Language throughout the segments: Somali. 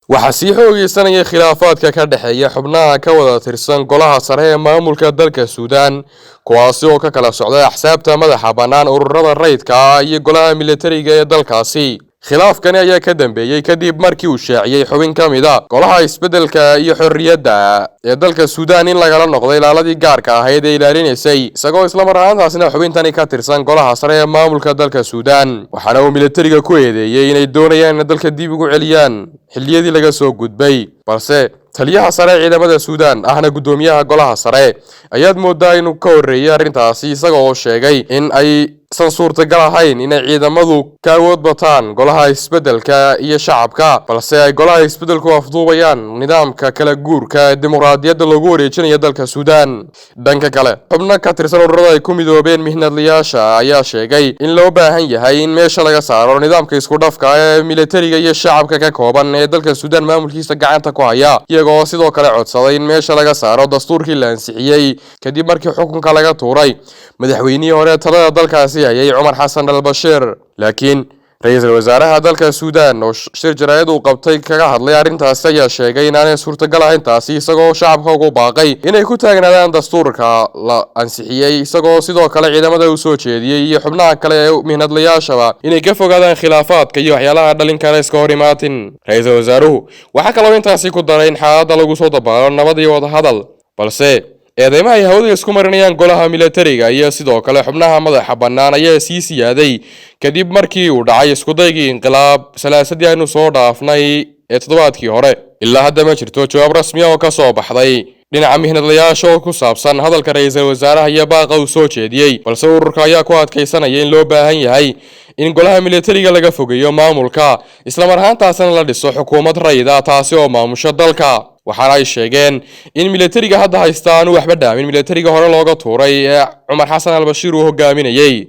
Waxaa sii xoogeysanaya khilaafaadka ka dhexeeya xubnaha ka wada tirsan golaha sare ee maamulka dalka Suudaan, kuwaasi oo ka kala socda axsaabta madaxa bannaan, ururada rayidka ah iyo golaha militariga ee dalkaasi. Khilaafkani ayaa ka dambeeyey kadib markii uu shaaciyey xubin ka mid a golaha isbeddelka iyo xorriyadda ee dalka Suudaan in lagala noqday ilaaladii gaarka ahayd ee ilaalinaysay, isagoo islamar ahaantaasina xubintani ka tirsan golaha sare ee maamulka dalka Suudaan. Waxaana uu militariga ku eedeeyey inay doonayaan inay dalka dib ugu celiyaan xilliyadii laga soo gudbay. Balse taliyaha sare ee ciidamada Suudaan, ahna guddoomiyaha golaha sare, ayaad moodaa inuu ka horreeyey arrintaasi, isaga oo sheegay in aysan suurtagal ahayn inay ciidamadu ka awood bataan golaha isbeddelka iyo shacabka, balse ay golaha isbeddelku afduubayaan nidaamka kala guurka ee dimuqraadiyadda loogu wareejinayo dalka Suudaan. Dhanka kale, xubno ka tirsan ururada ay ku midoobeen mihnadlayaasha ayaa sheegay in loo baahan yahay in meesha laga saaro nidaamka isku dhafka ee militariga iyo shacabka ka kooban ee dalka Suudaan maamulkiisa gacanta ku haya, iyagoo sidoo kale codsaday in meesha laga saaro dastuurkii la ansixiyey kadib markii xukunka laga tuuray madaxweynihii hore talada dalkaasi hayay, Cumar Xasan al Bashiir. Laakiin ra-iisul wasaaraha dalka Suudaan oo shir jaraa'id uu qabtay kaga hadlay arrintaasi ayaa sheegay inaanay suurtagal ahayn taasi, isagoo shacabka ugu baaqay inay ku taagnaadaan dastuurka la ansixiyey, isagoo sidoo kale ciidamada u soo jeediyey iyo xubnaha kale ee mihnadlayaashaba inay ka fogaadaan khilaafaadka iyo waxyaalaha dhalin kara iska hor imaatin. Ra-iisul wasaaruhu waxaa kaloo intaasi ku daray in xaaladda lagu soo dabaalo nabad iyo wadahadal. Balse eedeymaha ay hawada isku marinayaan golaha militariga iyo sidoo kale xubnaha madaxa bannaan ayaa sii siyaaday kadib markii uu dhacay iskudaygii inqilaab Salaasadii aynu soo dhaafnay ee toddobaadkii hore. Ilaa hadda ma jirto jawaab rasmi ah oo ka soo baxday dhinaca mihnadlayaasha oo ku saabsan hadalka ra-iisul wasaaraha iyo baaqa uu soo jeediyey. Balse ururka ayaa ku adkaysanaya in loo baahan yahay in golaha militariga laga fogeeyo maamulka, islamar ahaantaasna la dhiso xukuumad rayida, taasi oo maamusho dalka. Waxaana ay sheegeen in militariga hadda haysta aanu waxba dhaamin militariga hore looga tuuray ee Cumar Xasan Albashiir uu hogaaminayey.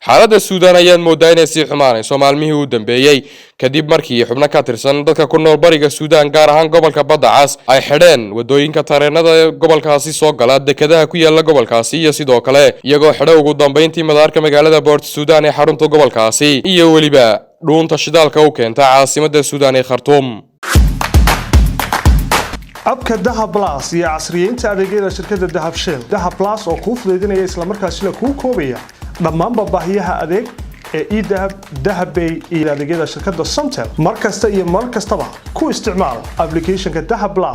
Xaaladda Suudaan ayaad moodaa inay sii xumaanayso maalmihii u dambeeyey, kadib markii xubno ka tirsan dadka ku nool bariga Suudaan, gaar ahaan gobolka Badda Cas, ay xidheen wadooyinka tareenada ee gobolkaasi soo gala, dekedaha ku yaala gobolkaasi, iyo sidoo kale iyagoo xidhay ugu dambeyntii madaarka magaalada Boort Suudaan ee xarunta gobolkaasi iyo weliba dhuunta shidaalka u keenta caasimadda Suudaan ee Khartuum. Abka Dahab Plus iyo casriyeynta adeegyada shirkadda Dahab Shell. Dahab Plus oo kuu fudaydinaya islamarkaasina kuu koobaya dhammaanba baahiyaha adeeg ee eDahab, Dahabbay iyo adeegyada shirkadda Somtel. Mar kasta iyo mar kastaba ku isticmaal applicationka Dahab Plus.